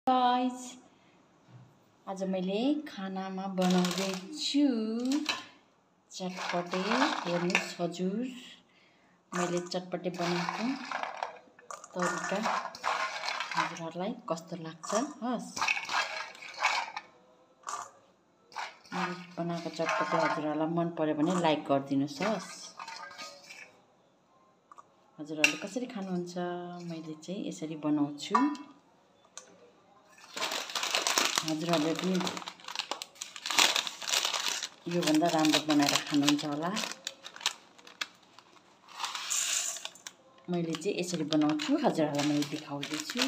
Guys आज मैले खानामा बनाउँदैछु चटपटे। हेर्नुस् हजुर, मैले चटपटे बनाएको तरिका हजुरहरूलाई कस्तो लाग्छ। हस्, मैले बनाएको चटपटे हजुरहरूलाई मन पर्यो भने लाइक गरिदिनुस्। हस्, हजुरहरूले कसरी खानुहुन्छ? मैले चाहिँ यसरी बनाउँछु। हजुरहरूले पनि योभन्दा राम्रो बनाएर खानुहुन्छ होला। मैले चाहिँ यसरी बनाउँछु, हजुरहरूलाई मैले देखाउँदैछु।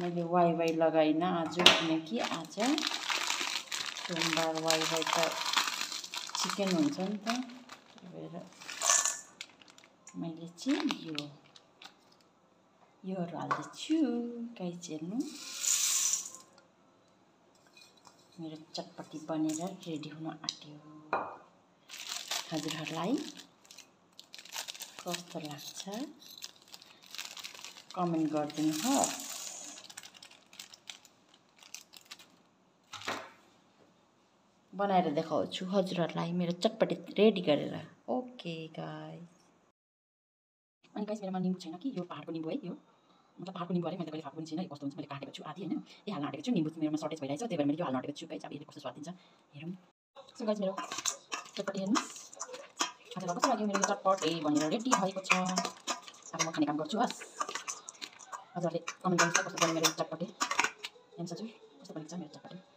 मैले वाइ लगाइनँ आज, किनकि आज सोमबार वाइ त चिकन हुन्छ नि त। त्यही भएर मैले चाहिँ योहरू हाल्दैछु। गाइस हेर्नु, मेरो चटपटी बनेर रेडी हुन आँट्यो। हजुरहरूलाई कस्तो लाग्छ कमेन्ट गरिदिनुहोस्। बनाएर देखाउँछु हजुरहरूलाई मेरो चटपटी रेडी गरेर। Okay guys. अनि गाइस मेरोमा निम्बु छैन कि, यो पहाडको निम्बु है, यो मतलब पहाडको निम्बु अरे, मैले कहिले खाएको पनि छैन। यो कस्तो हुन्छ मैले काटेको छु आधी हैन, यही हाल्न आँटेको छु। निम्बु मेरोमा सर्टेज भइरहेछ, त्यही भएर मैले यो हाल्न आँटेको छु। गाइस अब यसले कस्तो स्वाद दिन्छ हेरौँ। सो गाइस मेरो चटपटी हेर्नुस्, हजुरलाई कस्तो लाग्यो मेरो यो चटपटे भनेर रेडी भएको छ। अब म खाने काम गर्छु। हस्, हजुरहरूले कमेन्ट गर्नुहोस् कस्तो बन्यो मेरो चटपटे। हेर्नुहोस् हजुर कस्तो बनेको छ मेरो चटपटे।